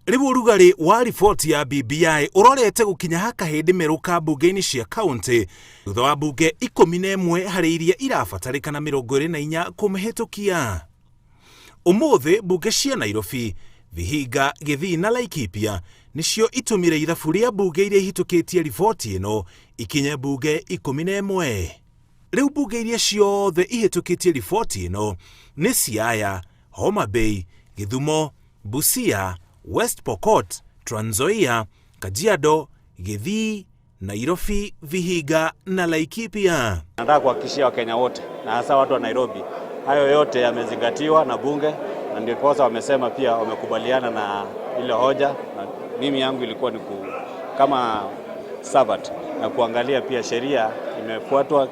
Rĩu ũrugarĩ wa riboti ya BBI ũrorete gũkinya ha kahĩndĩ merũka mbunge-inĩ cia kaunti thutha wa mbunge 11 harĩ iria irabatarĩkana 24 kũmĩhĩtũkia. Ũmũthĩ mbunge cia Nairobi, Vihiga, Gĩthii na Laikipia nĩcio itũmire ithabu rĩa mbunge iria ihĩtũkĩtie riboti ĩno ikinye mbunge 11. Rĩu mbunge iria ciothe ihĩtũkĩtie riboti ĩno nĩ Siaya, Homa Bay, Gĩthumo, Busia, West Pokot, Trans Nzoia, Kajiado, Gĩthii, Nairobi, Vihiga na Laikipia. Nataka kuhakikishia Wakenya wote na hasa watu wa Nairobi, hayo yote yamezingatiwa na bunge na ndiposa wamesema pia wamekubaliana na ile hoja, na mimi yangu ilikuwa ni kama servant na kuangalia pia sheria imefuatwa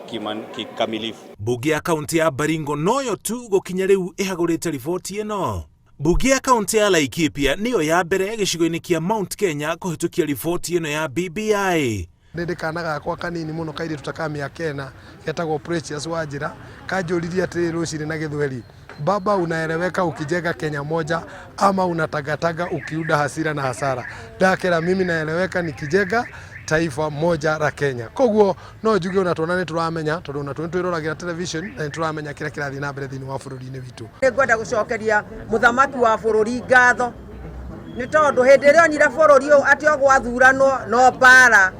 kikamilifu. Mbunge ya kaunti ya Baringo noyo tu gũkinya rĩu ĩhagũrĩte riboti ĩno. Mbunge ya kaunti ya Laikipia nĩyo ya mbere gĩcigo-inĩ kĩa Mount Kenya kũhĩtũkia riboti ĩno ya BBI. Ndĩ kana gakwa kanini mũno kairĩtu ta ka mĩaka 4 getagwo Precious Wanjĩra kanjũririe atĩrĩ rũcinĩ na Gĩthweri, baba unaeleweka ukijenga Kenya moja ama unatagataga ukiunda hasira na hasara? Ndakera mimi naeleweka nikijenga taifa moja la Kenya. Koguo no njuge ona twana nĩ tũramenya tondũ ona nĩ twĩroragĩra television na nĩ tũramenya kĩrĩa kĩrathiĩ na mbere thĩinĩ wa bũrũri-inĩ witũ. Nĩ ngwenda gũcokeria mũthamaki wa bũrũri ngatho nĩ tondũ hĩndĩ ĩrĩa onire bũrũri ũyũ atĩ o gwathuranwo no mbara.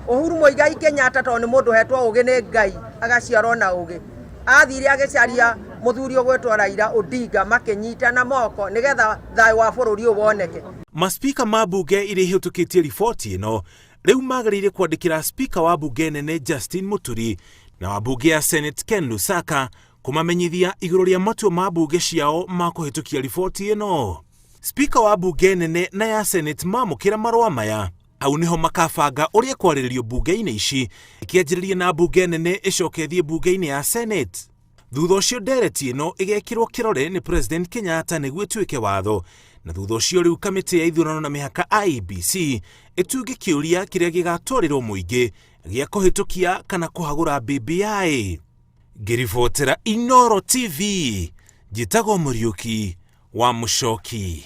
Uhuru Muigai Kenyatta tondũ nĩ mũndũ ũhetwo ũgĩ nĩ Ngai agaciarwo na ũgĩ, athire agĩcaria mũthuri ũgwĩtwo Raila Odinga makĩnyitana moko nĩgetha thayũ wa bũrũri ũyũ woneke. Maspika ma mbunge iria ihĩtũkĩtie riboti ĩno rĩu magĩrĩire kwandĩkĩra spika wa mbunge nene Justin Muturi na wa mbunge ya Senate Ken Lusaka kũmamenyithia igũrũ rĩa matua ma mbunge ciao ma kũhĩtũkia riboti ĩno. Spika wa mbunge nene na ya Senate mamũkĩra marũa maya hau nĩho makabanga ũrĩa kwarĩrĩrio mbunge-inĩ ici, ĩkĩanjĩrĩria na mbunge nene ĩcoke ĩthiĩ mbunge-inĩ ya Senate. Thutha ũcio ndereti ĩno ĩgekĩrwo kĩrore nĩ President Kenyatta nĩguo ĩtuĩke watho, na thutha ũcio rĩu kamĩtĩ ya ithurano na mĩhaka IEBC ĩtunge kĩũria kĩrĩa gĩgatwarĩrwo mũingĩ gĩa kũhĩtũkia kana kũhagũra BBI. Ngĩribotera Inooro TV, njĩtagwo Mũriũki wa Mũcoki.